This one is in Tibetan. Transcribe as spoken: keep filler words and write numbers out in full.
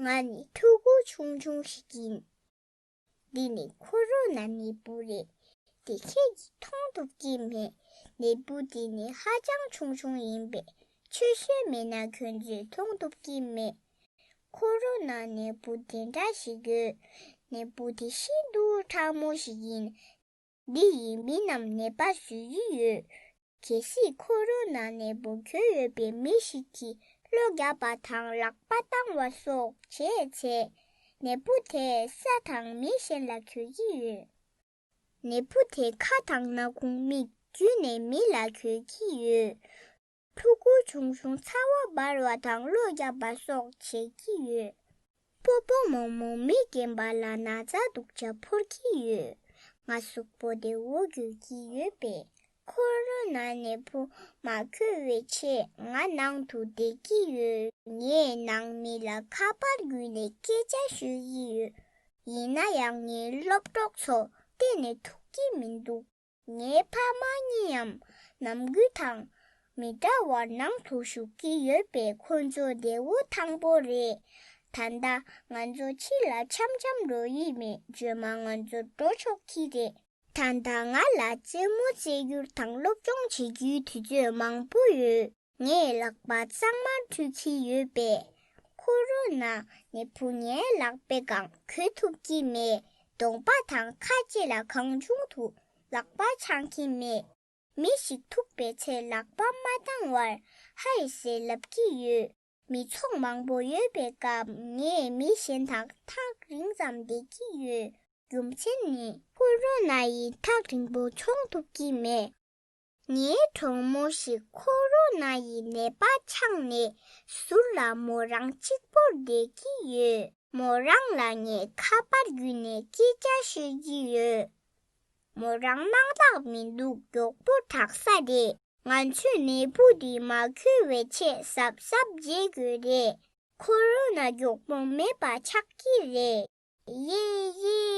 ང་ནི་ཕྲུ་གུ་ཆུང་ཆུང་ཞིག་ཡིན། འདི་ནི་ཁོ་རོ་ན་ནད་འབུ་རེད། དེ་ཁྱེད་ཀྱིས་མཐོང་ཐུབ་ཀྱི་མེད། ནད་འབུ་འདི་ནི་ཧ་ཅང་ཆུང་ཆུང་ཡིན་པས་ཆོས་ཤེས་མེད་ན་ཁྱོད་ཚོས་མཐོང་ཐུབ་ཀྱི་མེད། ཁོ་རོ་ན་ནད་འབུ་དེ་འདྲ་ཞིག་ཡོད། ནད་འབུ་དེ་ཤིན་ཏུ་ཕྲ་མོ་ཞིག་ཡིན། འདི་ཡིས་མི་རྣམས་ནད་པ་བཟོ་གི་ཡོད། གལ་སྲིད་ཁོ་རོ་ན་ནད་འབུ་འགོས་ཡོད་པའི་མི་ཞིག་གིས་གློ་བརྒྱབ་པ་དང་ལག་པ་བཏང་བ་སོགས་བྱས་ཚེ། ནད་འབུ་དེས་ས་དང་མི་གཞན་ལ་འགོས་ཀྱི་ཡོད། ནད་འབུ་དེ་ཁ་དང་སྣ་ཁུང་མིག་བརྒྱུད་ནས་མི་ལ་འགོས་ཀྱི་ཡོད། ཕྲུ་གུ་ཆུང་ཆུང་ཚ་བ་འབར་བ་དང་གློ་བརྒྱབ་པ་སོགས་བྱེད་ཀྱི་ཡོད། སྤོ་བོ་རྨོ་མོ་མི་རྒན་པ་ལ་ན་ཚ་སྡུག་ཅག་ཕོག་གི་ཡོད། ང་གཟུགས་པོ་བདེ་བོ་དགོས་ཀྱི་ཡོད་པས། ཁོ་རོ་ན་ནད་འབུ་མ་འགོས་པའི་ཆེད་ང་ནང་དུ་བསྡད་ཀྱི་ཡོད། ངས་ནང་མི་ལ་ཁ་པར་བརྒྱུད་ནས་སྐད་ཆ་ཤོད་ཀྱི་ཡོད། ཡིན་ན་ཡང་ངའི་སློབ་གྲོགས་ཚོ་གཏན་ནས་ཐུག་གི་མི་འདུག་ངའི་ཕ་མ་གཉིས་ཡང་ནམ་རྒྱུན་དང་མི་འདྲ་བར་ནང་དུ་བཞུགས་ཀྱི་ཡོད་པས་ཁོ་ཚོ་བདེ་བོ་ཐང་པོ་རེད། ད་ལྟ་ང་ཚོ་ཕྱི་ལ་འཆམ་འཆམ་འགྲོ་ཡི་མེད། རྗེས་མ་ང་ཚོ་འགྲོ་ཆོག་གི་རེད། ད་ལྟ་ང་ལ་རྩེད་མོ་རྩེ་རྒྱུ་དང་སློབ་སྦྱོང་བྱེད་རྒྱུའི་དུས་ཚོད་མང་པོ་ཡོད། ངས་ལག་པ་གཙང་མར་འཁྲུད་ཀྱི་ཡོད་པས། ཁོ་རོ་ན་ནད་འབུ་ངའི་ལག་པའི་སྒང་འགོས་ཐུབ་ཀྱི་མེད། གདོང་པ་དང་ཁ་ལྕེ་ལ་གང་བྱུང་དུ་ལག་པ་འཆང་གི་མེད། མི་ཞིག་ཐུག་པའི་ཚེ་ལག་པ་མ་བཏང་བར་ཧའེ་ཟེར་ལབ་ཀྱི་ཡོད། མི་ཚོགས་མང་པོ་ཡོད་པའི་སྐབས་ངས་མི་གཞན་དང་ཐག་རིང་ཙམ་བསྡད་ཀྱི་ཡོད། རྒྱུ་མཚན་ནི་ཁོ་རོ་ན་ཡིས་ཐག་རིང་པོ་མཆོང་ཐུབ་ཀྱི་མེད། ངའི་གྲོགས་མོ་ཞིག་ཁོ་རོ་ན་ཡི་ནད་པ་ཆགས་ནས་ཟུར་ལ་མོ་རང་གཅིག་པོར་བསྡད་ཀྱི་ཡོད། མོ་རང་ལ་ངས་ཁ་པར་བརྒྱུད་ནས་སྐད་ཆ་ཤོད་ཀྱི་ཡོད། མོ་རང་སྣང་དག་མི་འདུག་མགྱོགས་པོ་དྲག་ས་རེད། ང་ཚོས་ནད་འབུ་འདི་མ་འགོས་པའི་ཆེད་གཟབ་གཟབ་བྱེད་དགོས་རེད། ཁོ་རོ་ན་མགྱོགས་པོ་མེད་པ་ཆགས་ཀྱི་རེད། ཡེ་ཡེ།